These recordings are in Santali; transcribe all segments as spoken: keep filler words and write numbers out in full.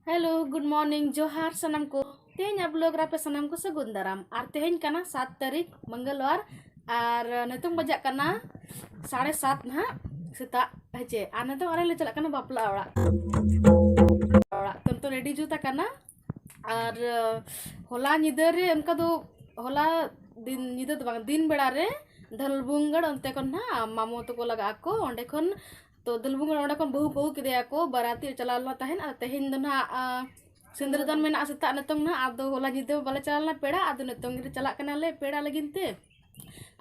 Hello, good morning, ᱡᱚᱦᱟᱨ ᱥᱟᱱᱟᱢ ᱠᱚ᱾ ᱛᱮᱦᱮᱧᱟᱜ vlog ᱨᱮ ᱟᱯᱮ ᱥᱟᱱᱟᱢ ᱠᱚ ᱥᱟᱹᱜᱩᱱ ᱫᱟᱨᱟᱢ᱾ ᱟᱨ ᱛᱮᱦᱮᱧ ᱠᱟᱱᱟ ᱥᱟᱛ ᱛᱟᱹᱨᱤᱠᱷ, ᱢᱚᱝᱜᱚᱞᱵᱟᱨ, ᱟᱨ ᱱᱤᱛᱚᱝ ᱵᱟᱡᱟᱜ ᱠᱟᱱᱟ ᱥᱟᱲᱮ ᱥᱟᱛ ᱱᱟᱦᱟᱜ ᱥᱮᱛᱟᱜ, ᱦᱮᱸᱪᱮ᱾ ᱟᱨ ᱱᱤᱛᱚᱝ ᱟᱞᱮ ᱞᱮ ᱪᱟᱞᱟᱜ ᱠᱟᱱᱟ ᱵᱟᱯᱞᱟ ᱚᱲᱟᱜ᱾ ᱚᱲᱟᱜ ᱛᱚ ᱱᱤᱛᱚᱝ ready ᱡᱩᱛ ᱟᱠᱟᱱᱟ᱾ ᱟᱨ, ᱟᱸ, ᱦᱚᱞᱟ ᱧᱤᱫᱟᱹ ᱨᱮ ᱚᱱᱠᱟ ᱫᱚ, ᱦᱚᱞᱟ ᱫᱤᱱ, ᱧᱤᱫᱟᱹ ᱫᱚ ᱵᱟᱝ, ᱫᱤᱱ ᱵᱮᱲᱟ ᱨᱮ ᱫᱷᱟᱞᱵᱷᱩᱝᱜᱟᱲ ᱚᱱᱛᱮ ᱠᱷᱚᱱ ᱱᱟᱦᱟᱜ ᱢᱟᱢᱚ ᱛᱟᱠᱚ ᱞᱟᱜᱟᱜ ᱟᱠᱚ, ᱚᱸᱰᱮ ᱠᱷᱚᱱ ᱛᱚ ᱫᱩᱞᱵᱩᱝ ᱚᱸᱰᱮ ᱠᱷᱚᱱ ᱵᱟᱹᱦᱩ ᱠᱚ ᱟᱹᱜᱩ ᱠᱮᱫᱮᱭᱟ ᱠᱚ, ᱵᱟᱨᱟᱛᱤ ᱪᱟᱞᱟᱣ ᱞᱮᱱᱟ ᱛᱟᱦᱮᱸᱱ᱾ ᱟᱨ ᱛᱮᱦᱮᱧ ᱫᱚ ᱱᱟᱦᱟᱜ, ᱟᱸ, ᱥᱤᱸᱫᱽᱨᱟᱹᱫᱟᱱ ᱢᱮᱱᱟᱜᱼᱟ ᱥᱮᱛᱟᱜ ᱱᱤᱛᱚᱝ ᱱᱟᱦᱟᱜ᱾ ᱟᱫᱚ ᱦᱚᱞᱟ ᱧᱤᱫᱟᱹ ᱵᱟᱞᱮ ᱪᱟᱞᱟᱣ ᱞᱮᱱᱟ ᱯᱮᱲᱟ, ᱟᱫᱚ ᱱᱤᱛᱚᱝ ᱜᱮ ᱪᱟᱞᱟᱜ ᱠᱟᱱᱟᱞᱮ ᱯᱮᱲᱟ ᱞᱟᱹᱜᱤᱫ ᱛᱮ᱾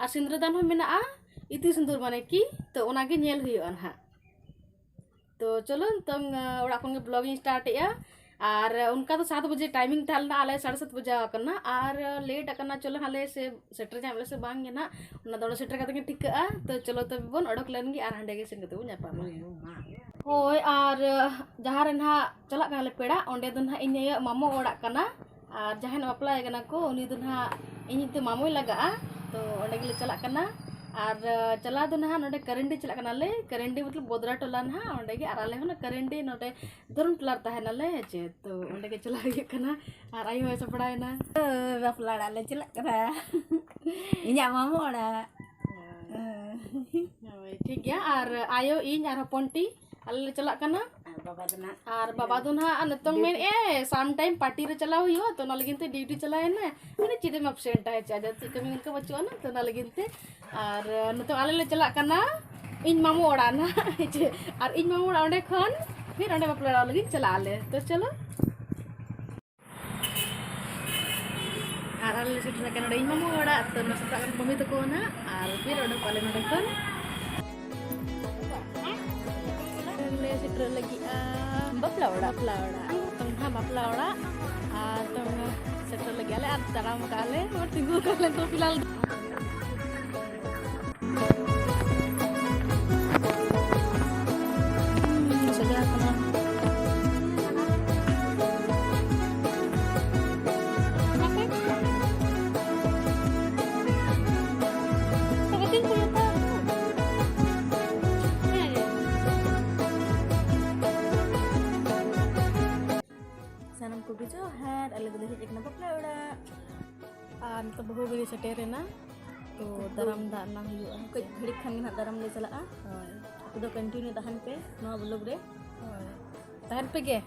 ᱟᱨ ᱥᱤᱸᱫᱽᱨᱟᱹᱫᱟᱱ ᱦᱚᱸ ᱢᱮᱱᱟᱜᱼᱟ, ᱤᱛᱩᱫ ᱥᱤᱸᱫᱩᱨ ᱢᱟᱱᱮ ᱠᱤ, ᱛᱚ ᱚᱱᱟᱜᱮ ᱧᱮᱞ ᱦᱩᱭᱩᱜᱼᱟ ᱱᱟᱦᱟᱜ᱾ ᱛᱚ ᱪᱚᱞᱚ ᱱᱤᱛᱚᱝ, ᱟᱸ, ᱚᱲᱟᱜ ᱠᱷᱚᱱ ᱜᱮ vlog ᱤᱧ start ᱮᱜᱼᱟ᱾ ᱟᱨ ᱚᱱᱠᱟ ᱫᱚ ᱥᱟᱛ ᱵᱟᱡᱮ timing ᱛᱟᱦᱮᱸ ᱞᱮᱱᱟ, ᱟᱞᱮ ᱥᱟᱲᱮ ᱥᱟᱛ ᱵᱟᱡᱟᱣ ᱟᱠᱟᱱᱟ᱾ ᱟᱨ late ᱟᱠᱟᱱᱟ, ᱪᱚᱞᱚ ᱦᱟᱸᱜ ᱞᱮ ᱥᱮ ᱥᱮᱴᱮᱨ ᱧᱟᱢ ᱞᱮ ᱥᱮ ᱵᱟᱝ ᱜᱮ ᱱᱟᱦᱟᱜ, ᱚᱱᱟ ᱫᱚ ᱚᱸᱰᱮ ᱥᱮᱴᱮᱨ ᱠᱟᱛᱮ ᱜᱮ ᱴᱷᱤᱠᱟᱹᱜᱼᱟ᱾ ᱛᱚ ᱪᱚᱞᱚ ᱛᱚᱵᱮ ᱵᱚᱱ ᱚᱰᱚᱠ ᱞᱮᱱ ᱜᱮ ᱟᱨ ᱦᱟᱸᱰᱮ ᱜᱮ ᱥᱮᱱ ᱠᱟᱛᱮ ᱵᱚᱱ ᱧᱟᱯᱟᱢᱟ᱾ ᱦᱳᱭ, ᱟᱨ ᱡᱟᱦᱟᱸ ᱨᱮ ᱱᱟᱦᱟᱜ ᱪᱟᱞᱟᱜ ᱠᱟᱱᱟᱞᱮ ᱯᱮᱲᱟ, ᱚᱸᱰᱮ ᱫᱚ ᱱᱟᱦᱟᱜ ᱤᱧ ᱟᱭᱳᱣᱟᱜ ᱢᱟᱢᱚ ᱚᱲᱟᱜ ᱠᱟᱱᱟ᱾ ᱟᱨ ᱡᱟᱦᱟᱸᱭ ᱱᱟᱜ ᱵᱟᱯᱞᱟᱭᱮ ᱠᱟᱱᱟ ᱠᱚ, ᱩᱱᱤ ᱫᱚ ᱱᱟᱦᱟᱜ ᱤᱧ ᱛᱮ ᱢᱟᱢᱚᱭ ᱞᱟᱜᱟᱜᱼᱟ᱾ ᱛᱚ ᱚᱸᱰᱮ ᱜᱮᱞᱮ ᱪᱟᱞᱟᱜ ᱠᱟᱱᱟ᱾ ᱟᱨ ᱪᱟᱞᱟᱣ ᱫᱚ ᱱᱟᱦᱟᱜ ᱱᱚᱸᱰᱮ ᱠᱟᱨᱮᱱᱰᱤ ᱪᱟᱞᱟᱜ ᱠᱟᱱᱟᱞᱮ, ᱠᱟᱨᱮᱱᱰᱤ ᱢᱚᱛᱞᱚᱵ ᱵᱚᱫᱽᱨᱟ ᱴᱚᱞᱟ ᱱᱟᱦᱟᱜ, ᱚᱸᱰᱮ ᱜᱮ᱾ ᱟᱨ ᱟᱞᱮ ᱦᱚᱸ ᱱᱟᱜ ᱠᱟᱨᱮᱱᱰᱤ ᱱᱚᱸᱰᱮ ᱫᱷᱚᱨᱚᱢ ᱴᱚᱞᱟ ᱨᱮ ᱛᱟᱦᱮᱱᱟᱞᱮ, ᱦᱮᱸ ᱪᱮ᱾ ᱛᱚ ᱚᱸᱰᱮ ᱜᱮ ᱪᱟᱞᱟᱣ ᱦᱩᱭᱩᱜ ᱠᱟᱱᱟ᱾ ᱟᱨ ᱟᱭᱳ ᱦᱚᱸᱭ ᱥᱟᱯᱲᱟᱣ ᱮᱱᱟ᱾ ᱵᱟᱯᱞᱟ ᱚᱲᱟᱜ ᱞᱮ ᱪᱟᱞᱟᱜ ᱠᱟᱱᱟ᱾ ᱤᱧᱟᱹᱜ ᱢᱟᱢᱚ ᱚᱲᱟᱜ᱾ ᱦᱳᱭ, ᱴᱷᱤᱠ ᱜᱮᱭᱟ᱾ ᱟᱨ ᱟᱭᱳ, ᱤᱧ ᱟᱨ ᱦᱚᱯᱚᱱ ᱴᱤ, ᱟᱞᱮ ᱞᱮ ᱪᱟᱞᱟᱜ ᱠᱟᱱᱟ᱾ ᱟᱨ ᱵᱟᱵᱟ ᱫᱚ ᱱᱟᱜ ᱟᱨ ᱵᱟᱵᱟ ᱫᱚ ᱱᱟᱦᱟᱜ ᱱᱤᱛᱚᱝ duty᱾ ᱢᱮᱱᱮᱫᱼᱟᱭ some time party ᱨᱮ ᱪᱟᱞᱟᱣ ᱦᱩᱭᱩᱜᱼᱟ, ᱛᱚ ᱚᱱᱟ ᱞᱟᱹᱜᱤᱫ ᱛᱮ duty ᱪᱟᱞᱟᱣ ᱮᱱᱟ᱾ ᱢᱟᱱᱮ ᱪᱮᱫ ᱮᱢ absent ᱟ, ᱪᱮᱫ ᱟᱡᱟᱜ ᱪᱮᱫ ᱠᱟᱹᱢᱤ ᱚᱱᱠᱟ ᱵᱟᱹᱪᱩᱜ ᱟᱱᱟ, ᱛᱚ ᱚᱱᱟ ᱞᱟᱹᱜᱤᱫ ᱛᱮ᱾ ᱟᱨ ᱱᱤᱛᱚᱝ ᱟᱞᱮ ᱞᱮ ᱪᱟᱞᱟᱜ ᱠᱟᱱᱟ ᱤᱧ ᱢᱟᱢᱩ ᱚᱲᱟᱜ ᱱᱟᱦᱟᱜ᱾ ᱟᱨ ᱤᱧ ᱢᱟᱢᱩ ᱚᱲᱟᱜ ᱚᱸᱰᱮ ᱠᱷᱚᱱ ᱯᱷᱤᱨ ᱚᱸᱰᱮ ᱵᱟᱯᱞᱟ ᱚᱲᱟᱜ ᱞᱟᱹᱜᱤᱫ ᱪᱟᱞᱟᱜ ᱟᱞᱮ᱾ ᱛᱚ ᱪᱚᱞᱚ᱾ ᱟᱨ ᱟᱞᱮ ᱞᱮ ᱥᱮᱴᱮᱨ ᱟᱠᱟᱱᱟ ᱱᱚᱰᱮ ᱤᱧ ᱢᱟᱢᱩ ᱚᱲᱟᱜ᱾ ᱛᱚ ᱱᱚᱣᱟ ᱥᱮᱛᱟᱜ ᱠᱷᱚᱱ ᱢᱟᱹᱢᱤ ᱛᱟᱠᱚ ᱱᱟᱦᱟᱜ ᱟᱨ ᱯᱷᱤᱨ ᱚᱸᱰᱮ ᱠᱷᱚᱱ ᱟᱞᱮ ᱱᱚᱰᱮ ᱠᱷᱚᱱ ᱞᱮ ᱥᱮᱴᱮᱨᱚᱜ ᱞᱟᱹᱜᱤᱫᱼᱟ ᱵᱟᱯᱞᱟ ᱚᱲᱟᱜ᱾ ᱵᱟᱯᱞᱟ ᱚᱲᱟᱜ᱾ ᱛᱚ ᱱᱟᱦᱟᱜ ᱵᱟᱯᱞᱟ ᱚᱲᱟᱜ ᱟᱨ ᱛᱚ ᱱᱟᱦᱟᱜ ᱥᱮᱴᱮᱨ ᱞᱟᱹᱜᱤᱫ ᱟᱞᱮ ᱟᱨ ᱛᱟᱲᱟᱢ ᱟᱠᱟᱫ ᱟᱞᱮ᱾ ᱱᱚᱣᱟ ᱛᱤᱸᱜᱩ ᱟᱠᱟᱫ ᱞᱮ ᱛᱚ ᱯᱷᱤᱞᱦᱟᱞ ᱥᱟᱡᱟᱣ ᱠᱟᱱᱟ᱾ ᱥᱟᱱᱟᱢ ᱠᱚᱜᱮ ᱡᱚᱦᱟᱨ, ᱟᱞᱮ ᱫᱚᱞᱮ ᱦᱮᱡ ᱟᱠᱟᱱᱟ ᱵᱟᱯᱞᱟ ᱚᱲᱟᱜ᱾ ᱟᱨ ᱱᱤᱛᱚᱜ ᱵᱟᱹᱦᱩ ᱜᱟᱹᱰᱤ ᱥᱮᱴᱮᱨ ᱮᱱᱟ, ᱛᱚ ᱫᱟᱨᱟᱢ ᱫᱟᱜ ᱨᱮᱱᱟᱜ ᱦᱩᱭᱩᱜᱼᱟ᱾ ᱠᱟᱹᱡ ᱜᱷᱟᱹᱲᱤᱡ ᱠᱷᱟᱱ ᱜᱮ ᱱᱟᱦᱟᱜ ᱫᱟᱨᱟᱢ ᱞᱮ ᱪᱟᱞᱟᱜᱼᱟ᱾ ᱦᱳᱭ᱾ ᱟᱯᱮ ᱫᱚ continue ᱛᱟᱦᱮᱱ ᱯᱮ ᱱᱚᱣᱟ vlog ᱨᱮ᱾ ᱦᱳᱭ᱾ ᱛᱟᱦᱮᱱ ᱯᱮ ᱜᱮ᱾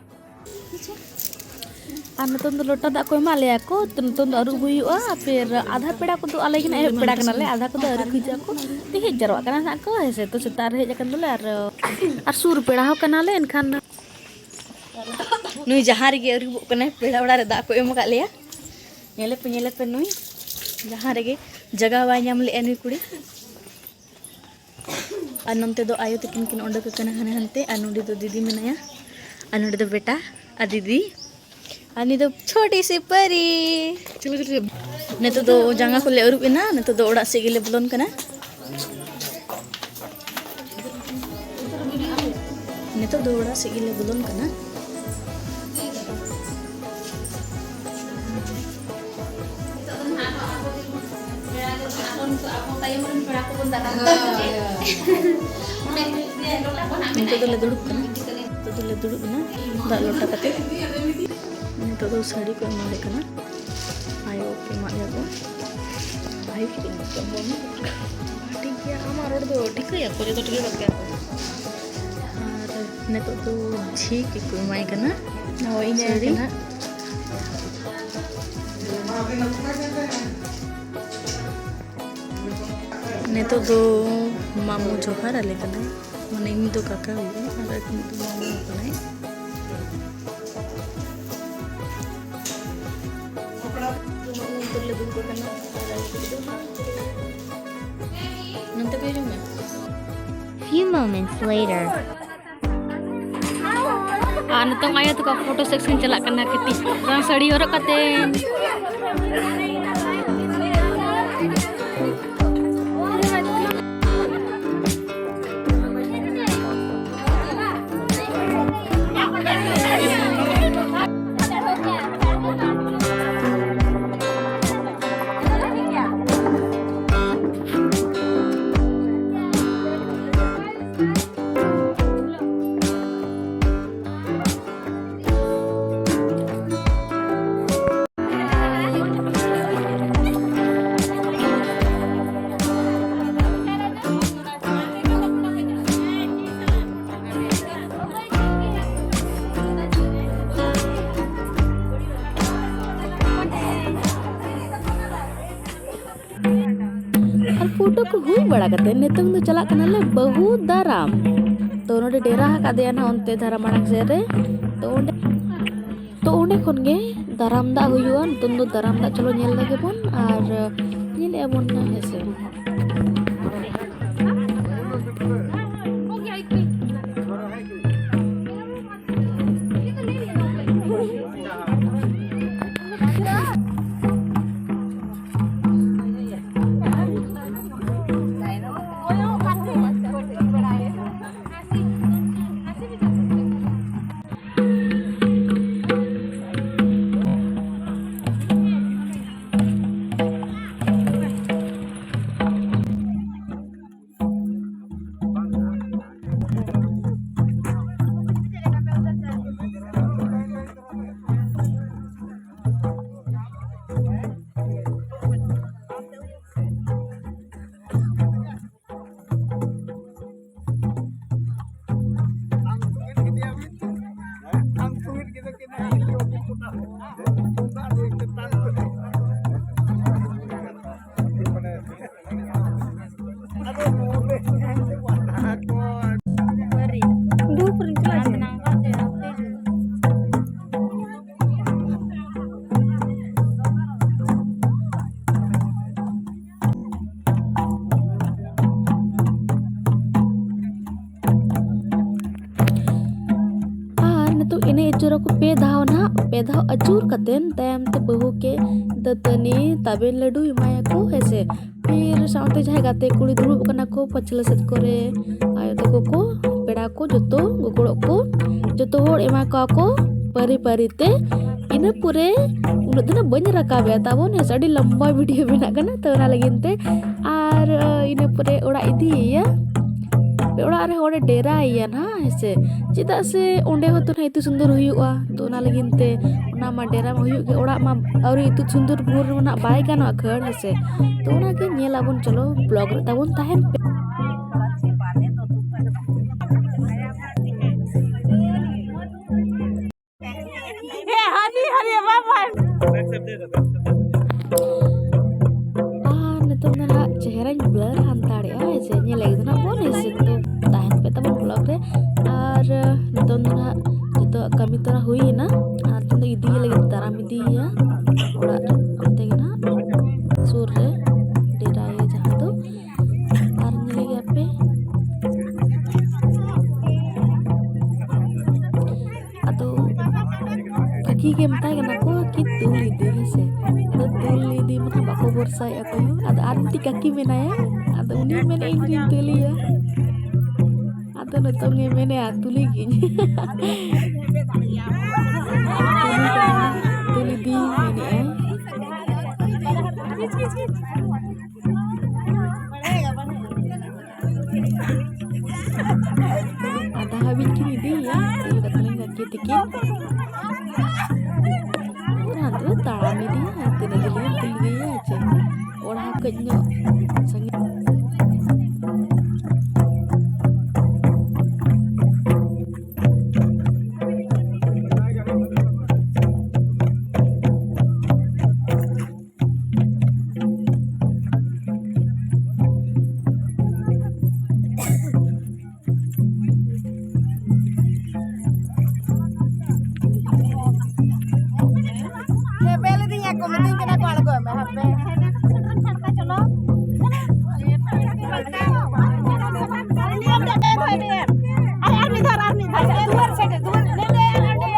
ᱟᱨ ᱱᱤᱛᱚᱝ ᱫᱚ ᱞᱚᱴᱟ ᱫᱟᱜ ᱠᱚ ᱮᱢᱟᱜ ᱞᱮᱭᱟ ᱠᱚ, ᱛᱚ ᱱᱤᱛᱚᱝ ᱫᱚ ᱟᱹᱨᱩᱵ ᱦᱩᱭᱩᱜᱼᱟ᱾ ᱟᱨ ᱯᱷᱤᱨ ᱟᱫᱷᱟ ᱯᱮᱲᱟ ᱠᱚᱫᱚ ᱟᱞᱮ ᱜᱮ ᱱᱟᱜ ᱮᱦᱚᱵ ᱯᱮᱲᱟ ᱠᱟᱱᱟᱞᱮ, ᱟᱫᱷᱟ ᱠᱚᱫᱚ ᱟᱹᱣᱨᱤ ᱠᱚ ᱦᱤᱡᱩᱜᱼᱟ ᱠᱚ, ᱛᱮ ᱦᱮᱡ ᱡᱟᱨᱣᱟᱜ ᱠᱟᱱᱟ ᱱᱟᱜ ᱠᱚ, ᱦᱮᱸ ᱥᱮ᱾ ᱛᱚ ᱥᱮᱛᱟᱜ ᱨᱮ ᱦᱮᱡ ᱟᱠᱟᱱ ᱫᱚᱞᱮ ᱟᱨ, ᱟᱨ ᱥᱩᱨ ᱯᱮᱲᱟ ᱦᱚᱸ ᱠᱟᱱᱟᱞᱮ, ᱮᱱᱠᱷᱟᱱ ᱱᱩᱭ ᱡᱟᱦᱟᱸ ᱨᱮᱜᱮ ᱟᱹᱨᱩᱵᱚᱜ ᱠᱟᱱᱟᱭ, ᱯᱮᱲᱟ ᱚᱲᱟᱜ ᱨᱮ ᱫᱟᱜ ᱠᱚ ᱮᱢ ᱟᱠᱟᱫ ᱞᱮᱭᱟ᱾ ᱧᱮᱞᱮᱯᱮ, ᱧᱮᱞᱮᱯᱮ, ᱱᱩᱭ ᱡᱟᱦᱟᱸ ᱨᱮᱜᱮ ᱡᱟᱭᱜᱟ ᱵᱟᱭ ᱧᱟᱢ ᱞᱮᱜᱼᱟ ᱱᱩᱭ ᱠᱩᱲᱤ᱾ ᱟᱨ ᱱᱚᱱᱛᱮ ᱫᱚ ᱟᱭᱳ ᱛᱟᱹᱠᱤᱱ ᱠᱤᱱ ᱚᱰᱚᱠ ᱟᱠᱟᱱᱟ ᱦᱟᱱᱮ ᱦᱟᱱᱛᱮ, ᱟᱨ ᱱᱚᱸᱰᱮ ᱫᱚ ᱫᱤᱫᱤ ᱢᱮᱱᱟᱭᱟ, ᱟᱨ ᱱᱚᱸᱰᱮ ᱫᱚ ᱵᱮᱴᱟ ᱟᱨ ᱫᱤᱫᱤ, ᱟᱨ ᱱᱩᱭ ᱫᱚ ᱪᱷᱳᱴᱤ ᱥᱤ ᱯᱟᱹᱨᱤ᱾ ᱱᱤᱛᱚᱜ ᱫᱚ ᱡᱟᱸᱜᱟ ᱠᱚᱞᱮ ᱟᱹᱨᱩᱵ ᱮᱱᱟ, ᱱᱤᱛᱚᱜ ᱫᱚ ᱚᱲᱟᱜ ᱥᱮᱫ ᱜᱮᱞᱮ ᱵᱚᱞᱚᱱ ᱠᱟᱱᱟ᱾ ᱱᱤᱛᱚᱜ ᱫᱚ ᱚᱲᱟᱜ ᱥᱮᱫ ᱜᱮᱞᱮ ᱵᱚᱞᱚᱱ ᱠᱟᱱᱟ᱾ ᱟᱵᱚ ᱛᱟᱭᱚᱢ ᱨᱮᱱ ᱯᱮᱲᱟ ᱠᱚᱵᱚᱱ ᱫᱟᱨᱟᱢ ᱠᱚᱣᱟ᱾ ᱱᱤᱛᱚᱜ ᱫᱚᱞᱮ ᱫᱩᱲᱩᱵ ᱠᱟᱱᱟ, ᱱᱤᱛᱚᱜ ᱫᱚᱞᱮ ᱫᱩᱲᱩᱵ ᱮᱱᱟ ᱫᱟᱜ ᱞᱚᱴᱟ ᱠᱟᱛᱮ᱾ ᱱᱤᱛᱚᱜ ᱫᱚ ᱥᱟᱹᱲᱤ ᱠᱚ ᱮᱢᱟᱞᱮ ᱠᱟᱱᱟ, ᱟᱭᱳ ᱠᱚ ᱮᱢᱟᱜ ᱞᱮᱭᱟ ᱠᱚ᱾ ᱵᱷᱟᱜᱮ ᱠᱚ ᱮᱢᱟ ᱠᱚᱣᱟ᱾ ᱴᱷᱤᱠ ᱜᱮᱭᱟ, ᱟᱢᱟᱜ ᱨᱚᱲ ᱫᱚ ᱴᱷᱤᱠᱟᱹᱭᱟᱠᱚ, ᱡᱚᱛᱚ ᱴᱷᱤᱠᱟᱹ ᱜᱚᱫ ᱠᱟᱜᱼᱟ ᱠᱚ᱾ ᱟᱨ ᱱᱤᱛᱚᱜ ᱫᱚ ᱡᱷᱤ ᱜᱮᱠᱚ ᱮᱢᱟᱭ ᱠᱟᱱᱟ᱾ ᱦᱳᱭ, ᱤᱧ ᱟᱭᱳ ᱥᱟᱹᱲᱤ᱾ ᱠᱟᱱᱟ᱾ ᱱᱤᱛᱚᱜ ᱫᱚ ᱢᱟᱢᱩ ᱡᱚᱦᱟᱨ ᱟᱞᱮ ᱠᱟᱱᱟᱭ, ᱢᱟᱱᱮ ᱤᱧ ᱫᱚ ᱠᱟᱠᱟ ᱦᱩᱭᱩᱜᱼᱟ ᱟᱨ ᱩᱱᱤ ᱫᱚ ᱢᱟᱢᱩ ᱠᱟᱱᱟᱭ᱾ ᱱᱚᱱᱛᱮ ᱠᱚ ᱦᱤᱡᱩᱜ ᱢᱮ᱾ Few moments later. ᱟᱨ ᱱᱤᱛᱚᱝ ᱟᱭᱳ ᱛᱟᱠᱚ ᱯᱷᱳᱴᱳ ᱥᱮᱠᱥᱚᱱ ᱪᱟᱞᱟᱜ ᱠᱟᱱᱟ ᱠᱟᱹᱴᱤᱡ ᱨᱚᱝ ᱥᱟᱹᱲᱤ ᱦᱚᱨᱚᱜ ᱠᱟᱛᱮ᱾ ᱟᱨ ᱯᱷᱳᱴᱳ ᱠᱚ ᱦᱩᱭ ᱵᱟᱲᱟ ᱠᱟᱛᱮ ᱱᱤᱛᱚᱝ ᱫᱚ ᱪᱟᱞᱟᱜ ᱠᱟᱱᱟᱞᱮ ᱵᱟᱹᱦᱩ ᱫᱟᱨᱟᱢ᱾ ᱛᱚ ᱱᱚᱰᱮ ᱰᱮᱨᱟ ᱟᱠᱟᱫᱮᱭᱟ ᱱᱟᱦᱟᱜ ᱚᱱᱛᱮ ᱫᱷᱟᱨᱟ ᱢᱟᱲᱟᱝ ᱥᱮᱫ ᱨᱮ᱾ ᱛᱚ ᱚᱸᱰᱮ, ᱛᱚ ᱚᱸᱰᱮ ᱠᱷᱚᱱ ᱜᱮ ᱫᱟᱨᱟᱢ ᱫᱟᱜ ᱦᱩᱭᱩᱜᱼᱟ᱾ ᱱᱤᱛᱚᱝ ᱫᱚ ᱫᱟᱨᱟᱢ ᱫᱟᱜ ᱪᱚᱞᱚ ᱧᱮᱞ ᱞᱮᱜᱮ ᱵᱚᱱ ᱟᱨ ᱧᱮᱞᱮᱜᱼᱟ ᱵᱚᱱ ᱱᱟᱦᱟᱜ, ᱦᱮᱸ ᱥᱮ᱾ ᱫᱩ ᱯᱩᱨᱤᱧ ᱪᱟᱞᱟᱜ ᱡᱮ᱾ ᱟᱨ ᱱᱤᱛᱚᱜ ᱮᱱᱮᱡ ᱟᱹᱪᱩᱨᱟᱠᱚ ᱯᱮ ᱫᱷᱟᱣ ᱱᱟᱦᱟᱜ᱾ ᱯᱮ ᱫᱷᱟᱣ ᱟᱹᱪᱩᱨ ᱠᱟᱛᱮᱱ ᱛᱟᱭᱚᱢ ᱛᱮ ᱵᱟᱹᱦᱩ ᱜᱮ ᱫᱟᱹᱛᱟᱹᱱᱤ, ᱛᱟᱵᱮᱱ, ᱞᱟᱹᱰᱩ ᱮᱢᱟᱭᱟᱠᱚ, ᱦᱮᱸ ᱥᱮ᱾ ᱯᱷᱤᱨ ᱥᱟᱶᱛᱮ ᱡᱟᱦᱟᱸᱭ ᱜᱟᱛᱮ ᱠᱩᱲᱤ ᱫᱩᱲᱩᱵ ᱠᱟᱱᱟ ᱠᱚ ᱯᱟᱹᱪᱷᱞᱟᱹ ᱥᱮᱫ ᱠᱚᱨᱮ, ᱟᱭᱳ ᱛᱟᱠᱚ ᱠᱚ, ᱯᱮᱲᱟ ᱠᱚ, ᱡᱚᱛᱚ ᱜᱚᱜᱚᱲᱚᱜ ᱠᱚ, ᱡᱚᱛᱚ ᱦᱚᱲ ᱮᱢᱟ ᱠᱚᱣᱟ ᱠᱚ ᱯᱟᱹᱨᱤ ᱯᱟᱹᱨᱤ ᱛᱮ᱾ ᱤᱱᱟᱹ ᱯᱚᱨᱮ ᱩᱱᱟᱹᱜ ᱫᱚ ᱱᱟᱜ ᱵᱟᱹᱧ ᱨᱟᱠᱟᱵᱮᱜᱼᱟ ᱛᱟᱵᱚᱱ, ᱦᱮᱸ ᱥᱮ, ᱟᱹᱰᱤ ᱞᱟᱢᱵᱟ ᱵᱷᱤᱰᱤᱭᱳ ᱵᱮᱱᱟᱜ ᱠᱟᱱᱟ, ᱛᱚ ᱚᱱᱟ ᱞᱟᱹᱜᱤᱫ ᱛᱮ᱾ ᱟᱨ, ᱟᱹ, ᱤᱱᱟᱹ ᱯᱚᱨᱮ ᱚᱲᱟᱜ ᱤᱫᱤᱭᱮᱭᱟ, ᱚᱲᱟᱜ ᱨᱮ ᱦᱚᱲᱮ ᱰᱮᱨᱟᱭᱮᱭᱟ ᱱᱟᱦᱟᱜ, ᱦᱮᱸ ᱥᱮ, ᱪᱮᱫᱟᱜ ᱥᱮ ᱚᱸᱰᱮ ᱦᱚᱸᱛᱚ ᱱᱟᱦᱟᱜ ᱤᱛᱩᱫ ᱥᱤᱸᱫᱩᱨ ᱦᱩᱭᱩᱜᱼᱟ, ᱛᱚ ᱚᱱᱟ ᱞᱟᱹᱜᱤᱫ ᱛᱮ ᱚᱱᱟ ᱢᱟ ᱰᱮᱨᱟ ᱢᱟ ᱦᱩᱭᱩᱜ ᱜᱮ, ᱚᱲᱟᱜ ᱢᱟ ᱟᱹᱣᱨᱤ ᱤᱛᱩᱫ ᱥᱤᱸᱫᱩᱨ ᱵᱷᱳᱨ ᱨᱮᱢᱟ ᱱᱟᱜ ᱵᱟᱭ ᱜᱟᱱᱚᱜᱼᱟ ᱠᱷᱟᱹᱲ, ᱦᱮᱸ ᱥᱮ᱾ ᱛᱚ ᱚᱱᱟᱜᱮ ᱧᱮᱞ ᱟᱵᱚᱱ, ᱪᱚᱞᱚ ᱵᱞᱚᱜ ᱨᱮ ᱛᱟᱵᱚᱱ ᱛᱟᱦᱮᱱ ᱯᱮ᱾ ᱦᱮ ᱦᱟᱹᱱᱤ ᱦᱟᱹᱱᱤ ᱵᱟᱵᱟ᱾ ᱟᱨ ᱱᱤᱛᱚᱝ ᱫᱚ ᱱᱟᱦᱟᱜ ᱪᱮᱦᱨᱟᱧ ᱵᱞᱟᱨ ᱦᱟᱛᱟᱲᱮᱜᱼᱟ, ᱦᱮᱸ ᱥᱮ, ᱧᱮᱞ ᱞᱟᱹᱜᱤᱫ ᱫᱚ ᱱᱟᱦᱟᱜ ᱵᱚᱱ, ᱦᱮᱸ ᱥᱮ, ᱛᱚ ᱛᱟᱦᱮᱱ ᱯᱮ ᱛᱟᱵᱚᱱ ᱵᱞᱚᱜ ᱨᱮ᱾ ᱟᱨ ᱱᱤᱛᱚᱝ ᱫᱚ ᱱᱟᱦᱟᱜ ᱡᱚᱛᱚᱣᱟᱜ ᱠᱟᱹᱢᱤ ᱛᱚᱨᱟ ᱦᱩᱭᱮᱱᱟ, ᱟᱨ ᱱᱤᱛᱚᱝ ᱫᱚ ᱤᱫᱤᱭᱮ ᱞᱟᱹᱜᱤᱫ ᱛᱮ ᱛᱟᱨᱟᱢ ᱤᱫᱤᱭᱮᱭᱟ ᱚᱲᱟᱜ ᱨᱮ, ᱚᱱᱛᱮ ᱜᱮ ᱱᱟᱦᱟᱜ ᱥᱩᱨ ᱨᱮ ᱰᱮᱨᱟᱭᱮ ᱡᱟᱦᱟᱸ ᱫᱚ᱾ ᱟᱨ ᱧᱮᱞᱮ ᱜᱮᱭᱟ ᱯᱮ, ᱟᱫᱚ ᱠᱟᱹᱠᱤ ᱜᱮ ᱢᱮᱛᱟᱭ ᱠᱟᱱᱟ ᱠᱚ ᱠᱤ ᱫᱩᱞ ᱤᱫᱤ, ᱦᱮᱸ ᱥᱮ᱾ ᱟᱫᱚ ᱫᱩᱞ ᱤᱫᱤ ᱢᱟ ᱵᱟᱠᱚ ᱵᱷᱚᱨᱥᱟᱭᱮᱫ ᱚᱠᱚᱭ ᱦᱚᱸ᱾ ᱟᱫᱚ ᱟᱨ ᱢᱤᱫᱴᱤᱡ ᱠᱟᱹᱠᱤ ᱢᱮᱱᱟᱭᱟ, ᱟᱫᱚ ᱩᱱᱤ ᱢᱮᱱᱮᱫ ᱤᱧ ᱫᱩᱞᱮᱭᱟ᱾ ᱟᱫᱚ ᱱᱤᱛᱚᱝ ᱮ ᱢᱮᱱᱮᱫᱼᱟ ᱫᱩᱞᱤ ᱜᱤᱧ᱾ ᱫᱩᱞᱤ ᱠᱟᱱᱟ, ᱫᱩᱞ ᱤᱫᱤᱧ ᱢᱮᱱᱮᱫᱼᱟᱭ᱾ ᱟᱫᱚ ᱟᱫᱷᱟ ᱦᱟᱹᱵᱤᱡ ᱠᱤᱱ ᱤᱫᱤᱭᱮᱭᱟ, ᱤᱫᱤ ᱠᱟᱛᱮ ᱞᱤᱧ ᱜᱟᱛᱮ ᱛᱤᱠᱤᱱ᱾ ᱟᱫᱚ ᱛᱟᱲᱟᱢ ᱤᱫᱤᱭᱟ, ᱛᱤᱱᱟᱹᱜ ᱡᱤᱞᱤᱧ ᱛᱤᱸᱜᱩᱭᱟ ᱪᱮ᱾ ᱚᱲᱟᱜ ᱠᱟᱹᱡ ᱧᱚᱜ ᱥᱟᱺᱜᱤᱧ᱾ ᱟᱨ ᱢᱤᱫ ᱫᱷᱟᱣ, ᱟᱨ ᱢᱤᱫ ᱫᱷᱟᱣ᱾ ᱫᱩᱣᱟᱹᱨ ᱥᱮᱫ, ᱫᱩᱣᱟᱹᱨ, ᱱᱚᱰᱮ, ᱱᱚᱰᱮ᱾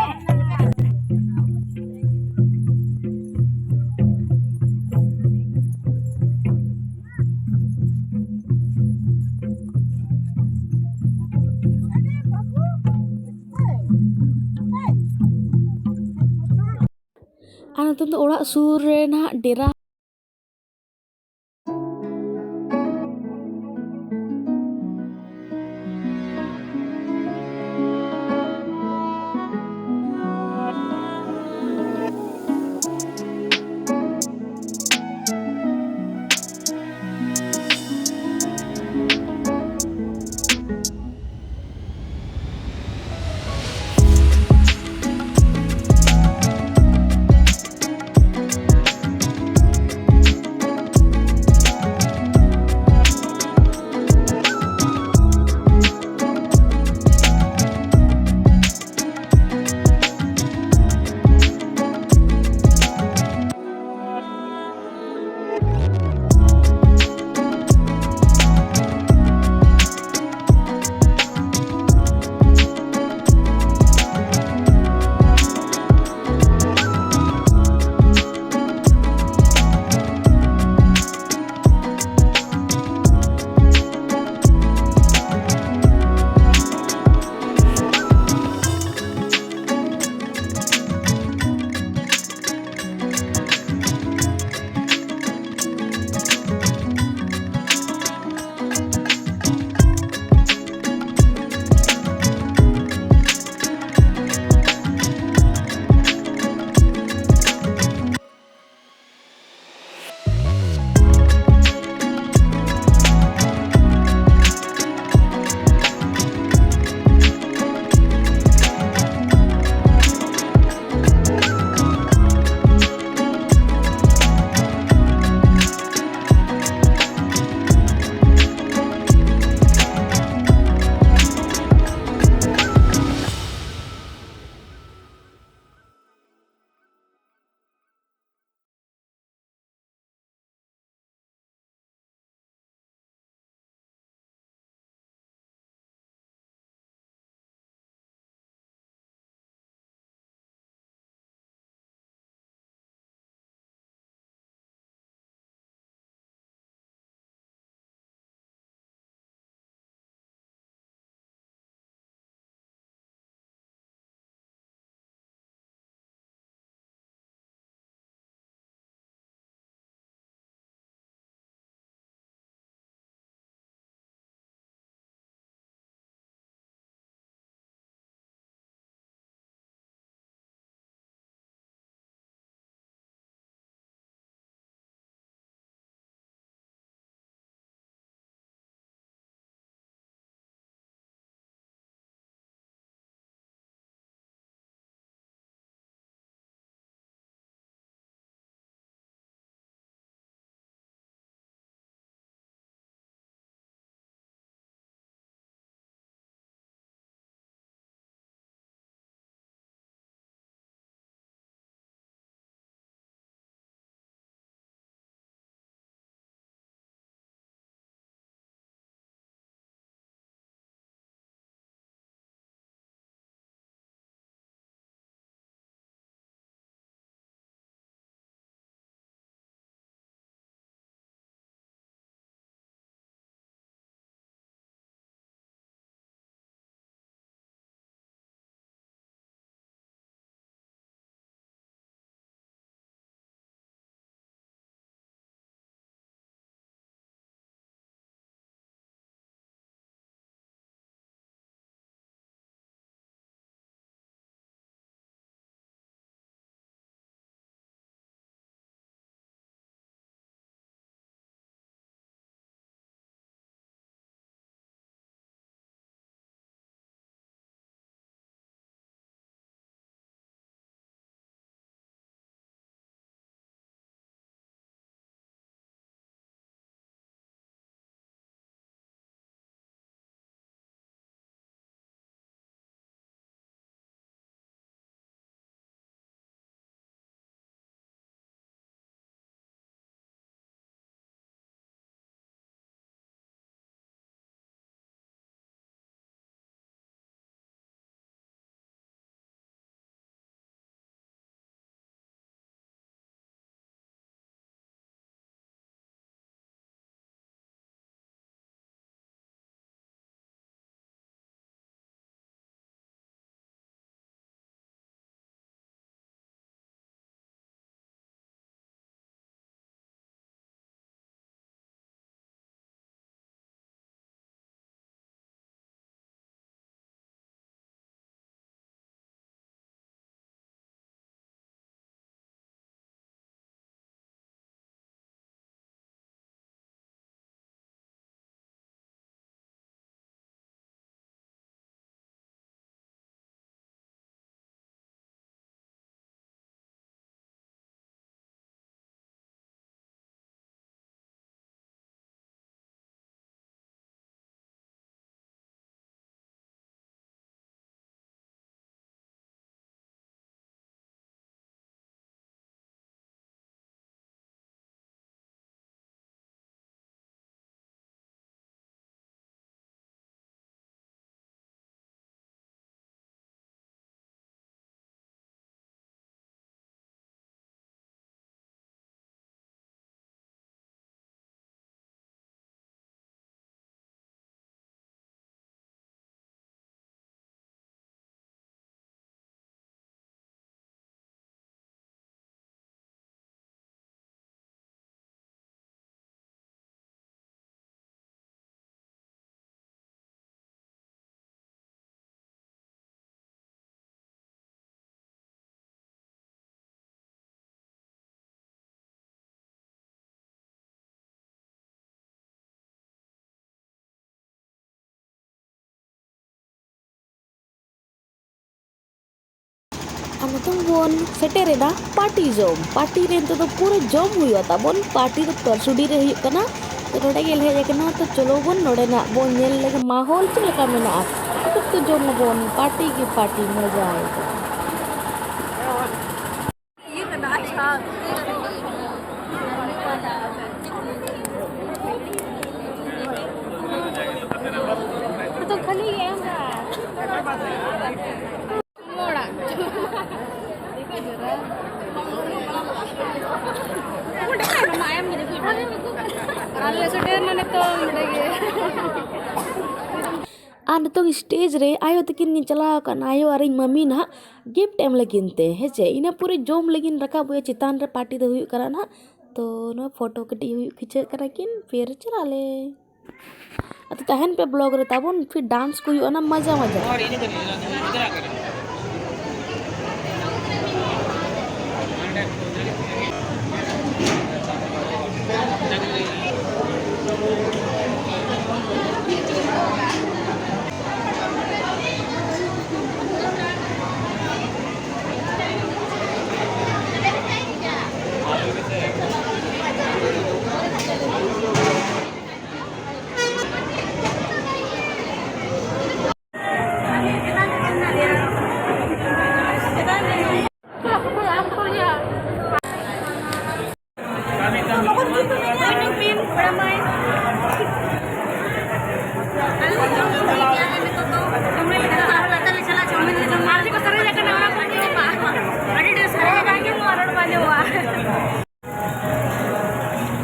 ᱟᱨ ᱱᱤᱛᱚᱝ ᱫᱚ ᱚᱲᱟᱜ ᱥᱩᱨ ᱨᱮ ᱱᱟᱦᱟᱜ ᱰᱮᱨᱟ᱾ ᱱᱤᱛᱚᱝ ᱵᱚᱱ ᱥᱮᱴᱮᱨᱮᱱᱟ ᱯᱟᱨᱴᱤ ᱡᱚᱢ᱾ ᱯᱟᱨᱴᱤ ᱨᱮ ᱱᱤᱛᱚᱜ ᱫᱚ ᱯᱩᱨᱟᱹ ᱡᱚᱢ ᱦᱩᱭᱩᱜᱼᱟ ᱛᱟᱵᱚᱱ᱾ ᱯᱟᱨᱴᱤ ᱫᱚ ᱯᱚᱨᱥᱩᱰᱤ ᱨᱮ ᱦᱩᱭᱩᱜ ᱠᱟᱱᱟ᱾ ᱛᱚ ᱱᱚᱰᱮ ᱜᱮ ᱦᱮᱡ ᱟᱠᱟᱱᱟ᱾ ᱛᱚ ᱪᱚᱞᱚ ᱵᱚᱱ ᱱᱚᱰᱮᱱᱟᱜ ᱵᱚᱱ ᱧᱮᱞ ᱞᱮᱜᱮ, ᱢᱟᱦᱚᱞ ᱪᱮᱫ ᱞᱮᱠᱟ ᱢᱮᱱᱟᱜᱼᱟ᱾ ᱛᱚ ᱡᱚᱢ ᱟᱵᱚᱱ, ᱯᱟᱨᱴᱤ ᱜᱮ ᱯᱟᱨᱴᱤ, ᱢᱚᱡᱟ ᱟᱭ᱾ ᱛᱚ ᱠᱷᱟᱹᱞᱤ ᱮᱢ ᱚᱲᱟᱜ᱾ ᱟᱞᱮ ᱥᱮᱴᱮᱨ ᱱᱟ ᱱᱤᱛᱚᱝ ᱱᱚᱰᱮ ᱜᱮ᱾ ᱟᱨ ᱱᱤᱛᱚᱝ ᱥᱴᱮᱡᱽ ᱨᱮ ᱟᱭᱳ ᱛᱟᱹᱠᱤᱱ ᱠᱤᱱ ᱪᱟᱞᱟᱣ ᱟᱠᱟᱱᱟ, ᱟᱭᱳ ᱟᱨ ᱤᱧ ᱢᱟᱹᱢᱤ ᱱᱟᱦᱟᱜ ᱜᱤᱯᱷᱴ ᱮᱢ ᱞᱟᱹᱜᱤᱫ ᱛᱮ, ᱦᱮᱸ ᱪᱮ? ᱤᱱᱟᱹ ᱯᱚᱨᱮ ᱡᱚᱢ ᱞᱟᱹᱜᱤᱫ ᱨᱟᱠᱟᱵ ᱦᱩᱭᱩᱜᱼᱟ, ᱪᱮᱛᱟᱱ ᱨᱮ ᱯᱟᱨᱴᱤ ᱫᱚ ᱦᱩᱭᱩᱜ ᱠᱟᱱᱟ ᱱᱟᱦᱟᱜ᱾ ᱛᱚ ᱱᱚᱣᱟ ᱯᱷᱳᱴᱳ ᱠᱟᱹᱴᱤᱡ ᱦᱩᱭᱩᱜ ᱠᱷᱤᱪᱟᱹᱜ ᱠᱟᱱᱟ ᱠᱤᱱ, ᱯᱷᱤᱨ ᱪᱟᱞᱟᱜ ᱟᱞᱮ᱾ ᱟᱫᱚ ᱛᱟᱦᱮᱱ ᱯᱮ ᱵᱞᱚᱜ ᱨᱮ ᱛᱟᱵᱚᱱ, ᱯᱷᱤᱨ ᱰᱟᱱᱥ ᱠᱚ ᱦᱩᱭᱩᱜᱼᱟ, ᱚᱱᱟ ᱢᱟᱡᱟ ᱢᱟᱡᱟ᱾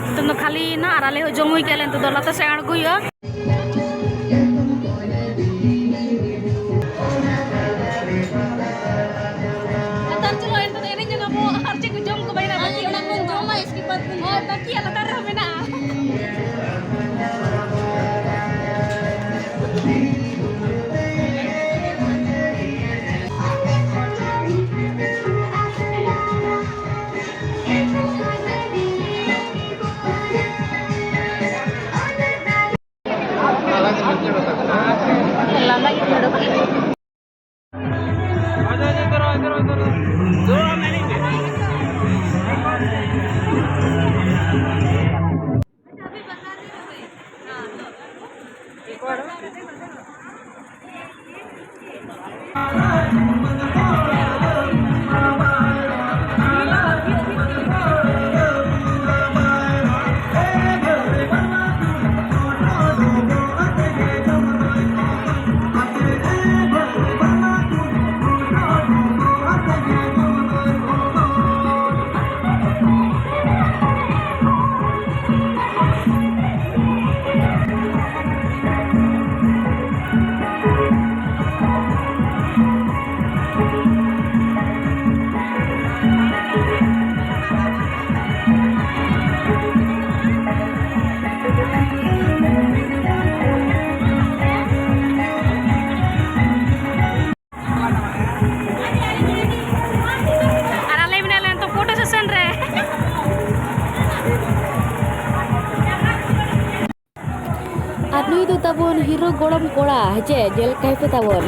ᱱᱤᱛᱚᱝ ᱫᱚ ᱠᱷᱟᱹᱞᱤᱭᱮᱱᱟ ᱟᱨ ᱟᱞᱮ ᱦᱚᱸ ᱡᱚᱢ ᱦᱩᱭ ᱠᱮᱫ ᱞᱮ᱾ ᱱᱤᱛᱚᱜ ᱫᱚ ᱞᱟᱛᱟᱨ ᱥᱮᱫ ᱟᱬᱜᱚ ᱦᱩᱭᱩᱜᱼᱟ᱾ ᱞᱟᱛᱟᱨ ᱪᱚᱞᱚ, ᱱᱤᱛᱚᱜ ᱫᱚ ᱮᱱᱮᱡ ᱧᱚᱜ ᱟᱵᱚ ᱟᱨ ᱪᱮᱫ ᱠᱚ ᱡᱚᱢ ᱠᱚ ᱵᱟᱭᱱᱟ ᱵᱟᱹᱠᱤ ᱚᱲᱟᱜ ᱠᱚ ᱡᱚᱢᱟ, ᱤᱥᱠᱮ ᱵᱟᱫ ᱵᱚᱱ ᱦᱳᱭ, ᱡᱚᱢᱟ᱾ ᱵᱟᱹᱠᱤᱭᱟ ᱞᱟᱛᱟᱨ ᱨᱮᱦᱚᱸ ᱢᱮᱱᱟᱜᱼᱟ᱾ ᱟᱨ ᱟᱞᱮ ᱢᱮᱱᱟᱜ ᱞᱮᱭᱟ ᱱᱤᱛᱚᱜ ᱯᱷᱳᱴᱳ ᱥᱮᱥᱚᱱ ᱨᱮ᱾ ᱟᱨ ᱱᱩᱭ ᱫᱚ ᱛᱟᱵᱚᱱ ᱦᱤᱨᱳ ᱜᱚᱲᱚᱢ ᱠᱚᱲᱟ, ᱦᱮᱸᱪᱮ? ᱧᱮᱞ ᱠᱟᱭ ᱯᱮ ᱛᱟᱵᱚᱱ᱾